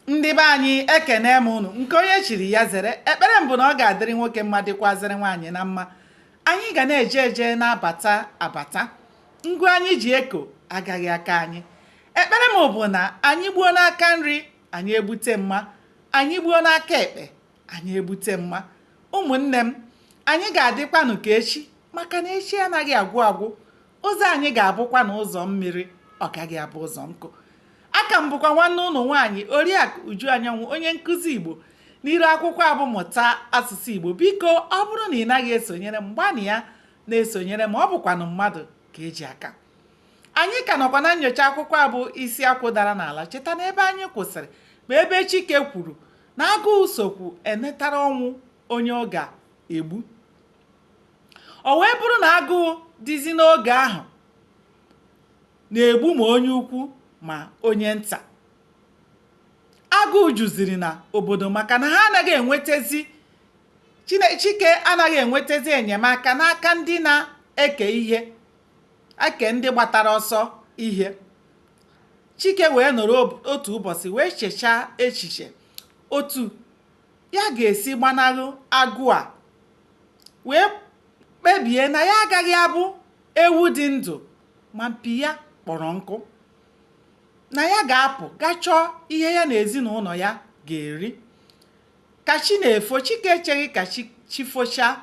Ndị be anyị, ekene m unu. Nke onye chiri ya zere. Ekpere m bụ na ọ ga-adịrị nwoke mma, dịkwazịrị nwaanyị na mma. Anyị ga na-eje eje, na-abata abata. Ngụ anyị ji eko agaghị aka anyị. Ekpere m bụ na anyị gbuo n'aka nri, anyị egbute mma. Anyị gbuo n'aka ekpe, anyị egbute mma. Ụmụnne m, anyị ga-adịkwanụ ka echi, maka na echi anaghị agwụ agwụ. Ụzọ anyị ga-abụkwa na ụzọ mmiri, ọ gaghị abụ ụzọ nkụ. Aka m bụkwa nwanne ụnụ nwaanyị, Oriakụ Uju Anyanwụ, onye nkụzi Igbo n'iru akwụkwọ a bụ Mụta Asụsụ Igbo. Biko, ọ bụrụ na ị naghị esonyere m, gbanịa na-esonyere m. Ọ bụkwanụ mmadụ ka eji aka. Anyị ka nọkwa na nyocha akwụkwọ a bụ Isi Akwụ Dara n'Ala. Cheta na ebe anyị kwụsịrị bụ ebe Chike kwuru na agụụ sokwu enetara ọnwụ onye ọ ga-egbu. O wee bụrụ na agụụ dịzi n'oge ahụ na-egbu ma onye ukwu ma onye nta. Agụụ juziri na obodo maka na ha anaghị enwetezi, Chike anaghị enwetezi enyemaka n'aka ndị na-eke ihe, eke ndị gbatara ọsọ ihe. Chike wee nọrọ otu ụbọchị wee chechaa echiche otu ya ga-esi gbanahụ agụụ a, wee kpebie na ya agaghị abụ ewu dị ndụ ma mpi ya kpọrọ nkụ, na ya ga-apụ gaa chọọ ihe ya na ezinụlọ ya ga-eri. Ka chi na-efo, Chike echeghị ka chi fochaa.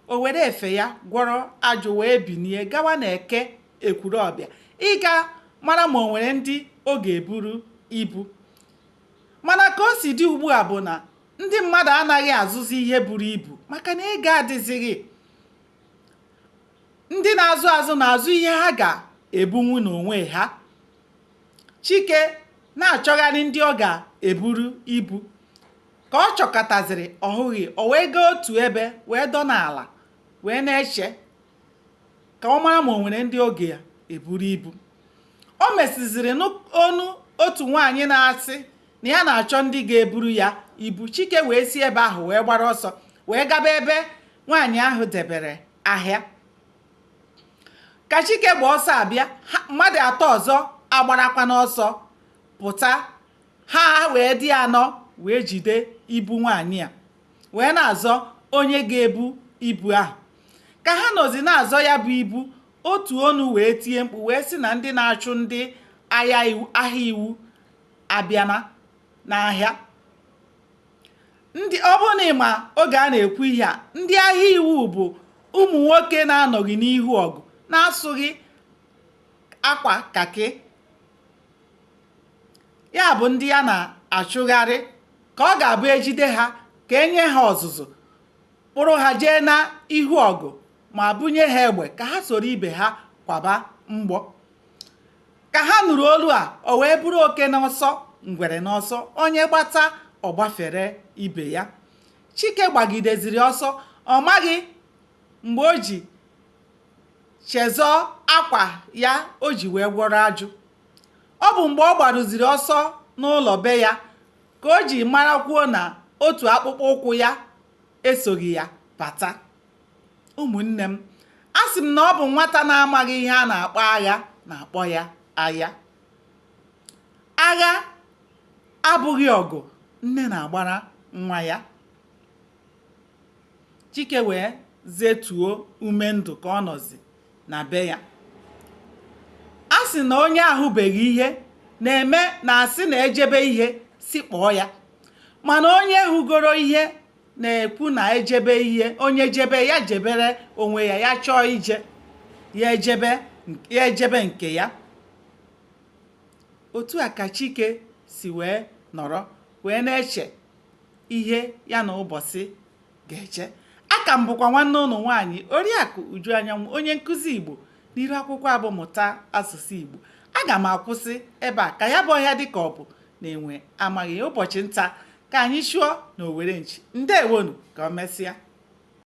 O were efe ya gwọrọ ajụ wee binie gawa n'Eke Ekwulọbịa ịga mara ma o nwere ndị ọ ga-eburu ibu. Mana ka o si dị ugbu a bụ na ndị mmadụ anaghị azụzi ihe buru ibu maka na ego adịzighị. Ndị na-azụ azụ na-azụ ihe ha ga-ebunwu n'onwe ha. Chike na-achọgharị ndị ọ ga-eburu ibu. Ka ọ chọkọtaziri, ọ hụghị. O wee gaa otu ebe wee dọ n'ala wee na-eche ka ọ mara ma o nwere ndị ọ ga-eburu ibu. O mesiziri nụ onu otu nwaanyị na-asị na ya na-achọ ndị ga-eburu ya ibu. Chike wee si ebe ahụ wee gbara ọsọ wee gaba ebe nwaanyị ahụ debere ahịa. Ka Chike gba ọsọ abịa, mmadụ atọ ọzọ agbarakwa n'ọsọ pụta. Ha wee dị anọ wee jide ibu nwaanyị a wee na-azọ onye ga-ebu ibu ahụ. Ka ha nọzi na-azọ ya bụ ibu, otu onu wee tie mkpu wee sị na ndị na-achụ ndị ahịa iwu abịana n'ahịa. Ndị ọ bụrụ na ị ma oge a na-ekwu ihe a, ndị ahịa iwu bụ ụmụ nwoke na-anọghị n'ihu ọgụ, na-asụghị akwa kakị, ya bụ ndị a na-achụgharị ka ọ ga-abụ ejide ha ka enye ha ọzụzụ, kpụrụ ha jee na ihu ọgụ ma bunye ha egbe ka ha soro ibe ha kwaba mgbọ. Ka ha nụrụ olu a, o wee bụrụ oke n'ọsọ, ngwere n'ọsọ, onye gbata ọ gbafere ibe ya. Chike gbagideziri ọsọ, ọ maghị mgbe o ji chezọọ akwa ya o ji wee gwọrọ ajụ. Ọ bụ mgbe ọ gbaruziri ọsọ n'ụlọ be ya ka o ji marakwuo na otu akpụkpọ ụkwụ ya esoghị ya bata. Ụmụnne m, a sị m na ọ bụ nwata na-amaghị ihe a na-akpọ agha na-akpọ ya agha. Agha abụghị ọgụ nne na-agbara nwa ya. Chike wee zetuo ume ndụ ka ọ nọzi na be ya. A sị na onye ahụbeghị ihe na-eme na-asị na ejebe ihe si kpọọ ya, mana onye hụgoro ihe na-ekwu na ejebe ihe, onye jebe ya jebere onwe ya, ya chọọ ije ya ejebe, ya ejebe nke ya. Otu a ka Chike si wee nọrọ wee na-eche ihe ya na ụbọchị ga-eche. Aka m bụkwa nwanne ụnụ nwaanyị, Oriakụ Uju Anyanwụ, onye nkụzi Igbo n'iru akwụkwọ a bụ Mụta Asụsụ Igbo. Aga m akwụsị ebe a ka ya bụ ọhịa dị ka ọ bụ na enwe amaghị. Ụbọchị nta ka anyị chụọ na owere nchi. Ndewonu, ka o mesịa.